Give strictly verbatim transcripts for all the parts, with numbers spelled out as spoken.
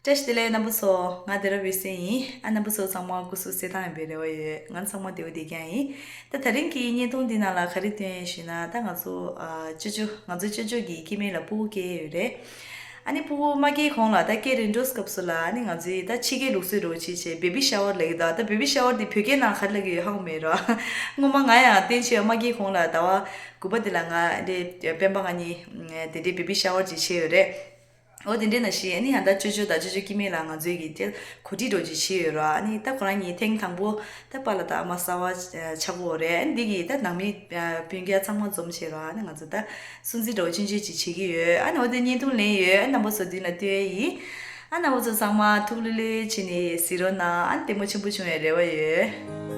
བཀྲ་ཤིས་བདེ་ལེགས་རྣམ་པ་ཚོ། ང་དེ་ར་བི་སེ་ཡིན། ཨ་རྣམ་པ་ཚོ་ཚང་མ་སྐུ་གཟུགས་གསལ་ཐང་ཡིན་པའི་རེ་བ་ཡོད། ང་ཚང་མ་བདེ་པོ་བདེ་རྐྱང་ཡིན། ད་དེ་རིང་གི་བརྙན་ཐུང་འདི་ནང་ལ་ག་རེ་སྟོན་ཡིན་ཞུས་ན། ད་ང་ཚོ་ཨ་ཅོ་ཅོ་ང་ཚོ་ཅོ་ཅོ་གི་སྐྱེ་དམན་ལ་སྤུ་གུ་སྐྱེས་ཡོད་རེད། ཨ་ནི་སྤུ་གུ་མ་སྐྱེས་གོང་ལ་ད་སྐྱེས་རན་འགྲོ་སྐབས་སུ་ལ་ཨ་ནི་ང་ཚོས་ད་ཕྱི་རྒྱལ་ལུགས་སྲོལ་འདྲ་བོ་ཅིག་བྱས་བེ་བི་ཤ་ཝར་ལབ་ཀྱི་འདུག་ད་བེ་བི་ཤ་ཝར་འདི་བོད་སྐད་ནང་ག་རེ་ལབ་ཀྱི་ཡོད་ཧ་གོ་མེད་རོ། སྔོན་མ་ང་ཡང་བསྟན་ཆེ་བ་མ་སྐྱེས་གོང་ལ་ཟླ་བ་དགུ་པ་འདི་ལ་ང་དེ་སྤེན་པ་ང་གཉིས་དེ་འདྲའི་བེ་བི་ཤ་ཝར་ཅིག་བྱས་ཡོད་རེད། འོ་དེ་འདྲའི་ནང་བཞིན་ཨ་ནི་ཡང་ད་ཅོ་ཅོ་ད་ཅོ་ཅོ་སྐྱེ་དམན་ལ་ང་ཚོའི་གི་དེ་གོ་སྒྲིག་འདྲ་བོ་ཅིག་བྱས་ཡོད་རོ། ཨ་ནི་ད་ཁོ་རང་གཉིས་ཐེངས་དང་པོ་ད་པཱ་ལགས་དང་ཨ་མ་གསར་པ་ཆགས་པ་རེད། ཨ་ནི་འདི་གི་ད་ནང་མི་སྤུན་ཀྱག་ཚང་མ་འཛོམས་བྱས་རོ། ཨ་ནི་ང་ཚོ་ད་སྲུང་བརྩི་འདྲ་བོ་ཆུང་ཆུང་ཅིག་བྱེད་ཀྱི་ཡོད། ཨ་ནི་འོ་དེ་བརྙན་ཐུང་ལེན་ཡོད། ཨ་རྣམ་པ་ཚོ་མདུན་ལ་སྟོན་ཡ་ཡིན། ཨ་རྣམ་པ་ཚོ་ཚང་མ་ཐུགས་ལྷོད་ལྷོད་བྱས་ནས་གཟིགས་རོགས་གནང་། ཨ་ནི་ལྟད་མོ་ཆེན་པོ་བྱུང་བའི་རེ་བ་ཡོད།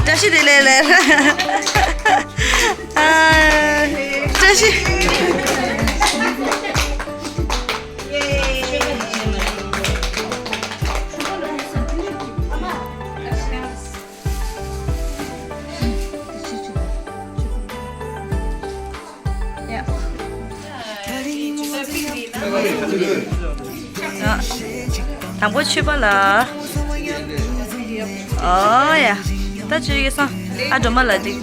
བཀྲ་ཤིས་བདེ་ལེགས་ལེགས། ཨ། བཀྲ་ཤིས། དང་པོ་ཆོས་པ་ལ། ཨོ་ཡ། ད་ཆོས་ཀྱི་སང་། ཨ་སྒྲོལ་མ་ལ་འགྲིག་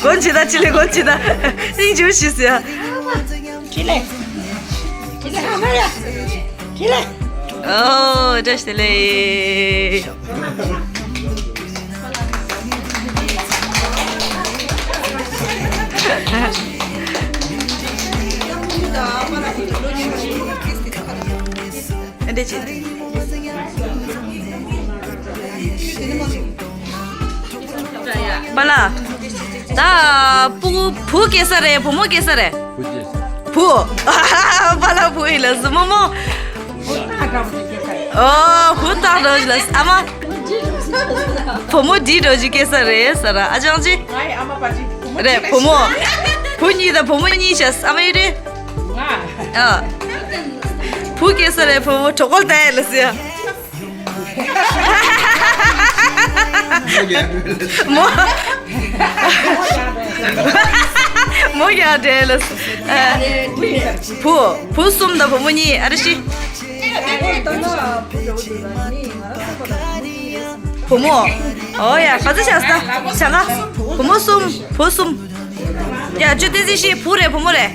གོན་ཆེ་ད་ཆེ་ལེ་གོན་ཆེ་ད། སྙིང་རྗེ་ཞིག་ཟེར། ཆེ་ལེ། ཆེ་ལེ་ཧ་མ་ཡ། ཆེ་ལེ། ཨོ་བཀྲ་ཤིས་བདེ་ལེགས། འདི་ཅི། པ་ལགས། ད་བུ་བུ་སྐྱེས་ས་རེད། བུ་མོ་སྐྱེས་ས་རེད། བུ། པ་ལགས་བུ་ཡིན་ལ་སུ་མོ་མོ། ཨོ་བུ་ཏག་འགྲོ་ལ་ཨ་མ། བུ་མོ་འདི་འགྲོ་ཅིག་སྐྱེས་ས་རེད་ཟེར་ར་ཨ་ཅང་ཅི། རེད་བུ་མོ། བུ་གཉིས་དང་བུ་མོ་གཉིས་བྱས་ཨ་མ་ཡི་རེད། ཨ། བུ་སྐྱེས་ས་རེད་བུ་མོ་གྲོགས་པོ་ལྟ་ཡ་ལ་སི་ཡ། མོ། མོ་ཡ་འདྲེ་ལ། བུ། བུ་གསུམ་དང་བུ་མོ་གཉིས་ཨ་ར་ཤི། བུ་མོ། ཨོ་ཡ་ག་ཚོད་བྱ་ས་བྱ་ང་། བུ་མོ་གསུམ་བུ་གསུམ། ཡ་ཅོ་ཏི་ཙི་ཤི་བུ་རེད་བུ་མོ་རེད།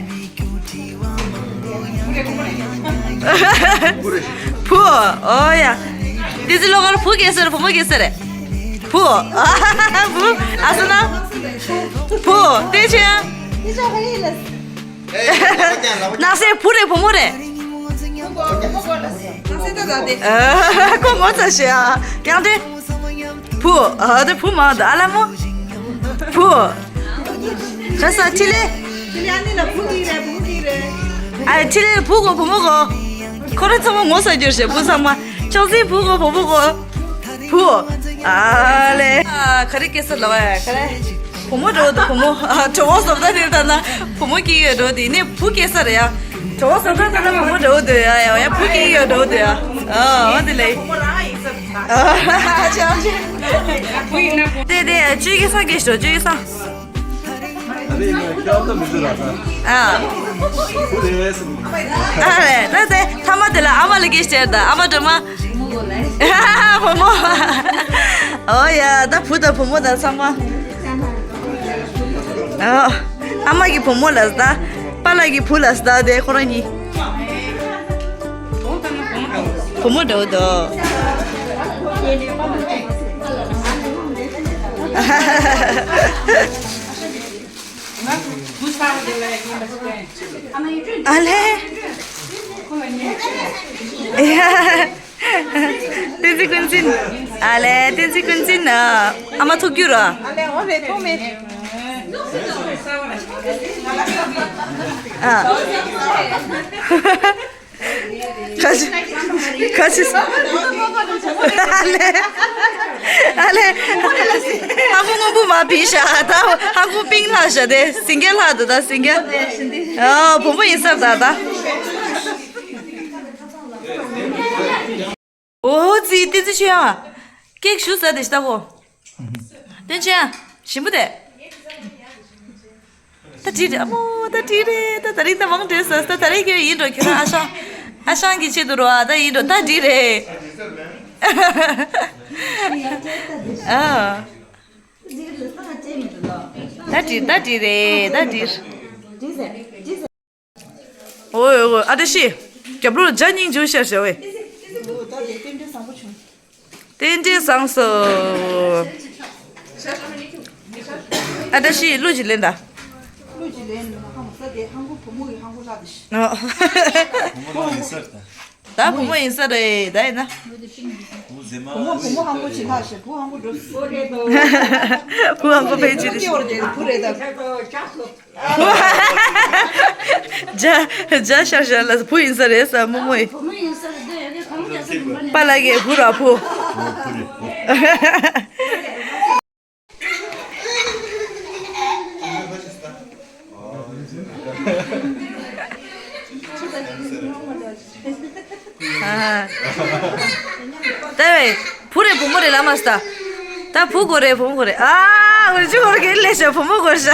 བུ། ཨོ་ཡ། ཏི་ཙི་ལོ་གར་བུ་སྐྱེས་ས་རེད་བུ་མོ་སྐྱེས་ས་རེད། བུ། བུ། ཨ་སོ་ན། བུ། ཏེ་ཆེ་ཡ། ནག་སེ་བུ་རེད་བུ་མོ་རེད། ཁོ་ངོ་ཚ་ཤེ་ཨ། ཀྱང་ཏེ། བུ། ཨ་དེ་བུ་མ་འདི་ཨ་ལ་མོ། བུ། ཁ་ས་ཆི་ལེ། ཨ་ཆི་ལེ་བུ་གོ་བུ་མོ་གོ། ཁོ་རེ་ཚང་མ་ངོ་ས་འགྱུར་ཤེ་བུ་ཚང་མ། ཅོག་ཙེ་བུ་གོ་བུ་མོ་གོ། བུ། ཨ་ལེ། ཨ་ཁ་རི་སྐྱེས་ས་ལོ་ཨ་ཁ་རེ། བུ་མོ་འགྲོ་འདུག་བུ་མོ། ཨ་གྲོགས་པོ་བཟོ་ལྟ་རེད་ད་ན། བུ་མོ་སྐྱེས་ཡོད་འགྲོ་དེ་ནས་བུ་སྐྱེས་ས་རེད་ཡ། གྲོགས་པོ་བཟོ་ལྟ་ད་ན་བུ་མོ་འགྲོ་འདུག་ཡ་ཡ་ཡ་བུ་སྐྱེས་ཡོད་འགྲོ་འདུག་ཡ། ཨ་འོ་དེ་ལེ། ཨ་ཆ་ཆ། དེ་དེ་ཅོ་ཀི་སང་སྐྱེས་ཤོག་ཅོ་ཀི་སང་། ཨ། ཨ་རེད་ད་དེ་ཐ་མ་དེ་ལ་ཨ་མ་ལ་སྐྱེས་ཤེ་ད་ཨ་མ་སྒྲོལ་མ། བུ་མོ། ཨོ་ཡ་ད་བུ་དང་བུ་མོ་དང་ཚང་མ། ཨོ། ཨ་མ་གི་བུ་མོ་ལ་ཟླ། པཱ་ལགས་ཀྱི་བུ་ལ་ཟླ་དེ་ཁོ་རང་གཉིས། བུ་མོ་འདྲ་བོ་འདུག་ཨ་ལེ། བསྟན་འཛིན་ཀུན་འཛིན། ཨ་ལེ་བསྟན་འཛིན་ཀུན་འཛིན། ཨ་མ་ཐུག་རྒྱུ་ར། ཨ་ལེ་འོ་རེད་ཐུག་མེད། ཨ། ཁ་ཅིག་ཁ་ཅིག་ཨ་ལེ། ཨ་ལེ། ཧ་གོ་སྔོན་པོ་མ་བིས་ཤ་ད་ཧ་གོ་པིང་ལྷག་ཤ་དེ་སིང་གེ་ལྷག་འདུག་ད་སིང་གེ། ཨ་བུ་མོ་ཡིན་ས་ད་ད། ཨོ་ཙི་ཏི་ཙི་ཆོས་ཡང་ཀེག་ཞུ་ས་དེ་ཤ་ད་གོ། ཏན་ཆོས་ཡང་ཞིམ་པོ་དེ། ད་བྲིས་རེད་ཨ་མོ་ད་བྲིས་རེད་ད་ད་རིང་ད་མང་བྲོས་སོང་ད་ད་རིང་ཁྱོད་ཡིན་འགྲོ་ཁྱོད་རང་ཨ་ཞང་ཨ་ཞང་གི་ཆེད་དུ་རོ་ཨ་ད་ཡིན་འགྲོ་ད་བྲིས་རེད། ཨ། ད་བྲིས་ད་བྲིས་རེད་ད་བྲིས། ཨོ་ཨོ་ཨ་ད་ཤི། རྒྱབ་ལོགས་ཇ་སྙིང་རྗེ་ཤར་ཤར་བས། རྟེན་འབྲེལ་བཟང་སོ། ཨ་ད་ཤི་གླུ་ཅིག་ལེན་ད། གླུ་ཅིག་ལེན་ཧང་ས་དེ་ཧང་གོ་བུ་མོ་གི་ཧང་གོ་ལྷག་དེ་ཤི། ད་བུ་མོ་ཡིན་ས་རེད་ད་ཡིན་ན། བུ་མོ་བུ་མོ་ཧང་གོ་ཅིག་ལྷག་ཤི་བུ་ཧང་གོ་འགྲོ། བུ་ཧང་གོ་ཕེབས་ཅིག་རེད། བུ་རེད་ད། ཇ་ཇ་ཤར་ཤར་ལ་བུ་ཡིན་ས་རེད་ས་མོ་མོ་ཡིན། པཱ་ལགས་ཀྱི་བུ་ར་བུ། ཨ། ད་བས་བུ་རེད་བུ་མོ་རེད་ལ་མ་སྟ། ད་བུ་གོ་རེད་བུ་མོ་གོ་རེད་ཨ། ཨ་ཅོ་ཁོ་རང་གིས་ལས་བྱ་བུ་མོ་སྐོར་བྱ།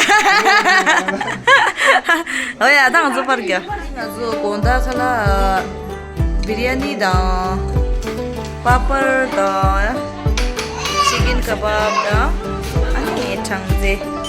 ཨོ་ཡ་ད་ང་ཚོ་པར་རྒྱག་ང་ཚོ་དགོང་དག་ཁ་ལག་བི་རི་ཡ་ནི་དང་པ་པར་དང་ཅི་ཀིན་ཀ་བབ་དང་ཨ་ནི་སྲང་རྩེ།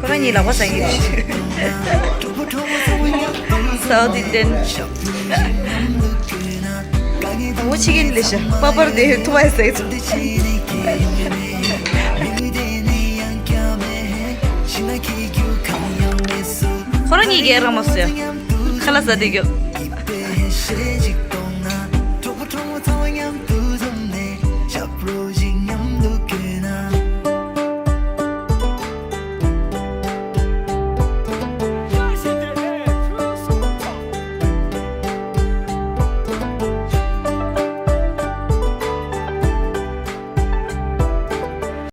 ཁོ་རང་གཉིས་ལག་པ་ཟ་གི་ཡོད། South Indian། འོ་ཆི་ཀིན་ལེ་ཤ་པ་པར་དེ་ཐུ་བ་ཟེ། ཁོ་རང་གཉིས་ཀྱིས་རང་མ་ཟོས། ཁ་ལག་ཟ་བསྡད་ཀྱོག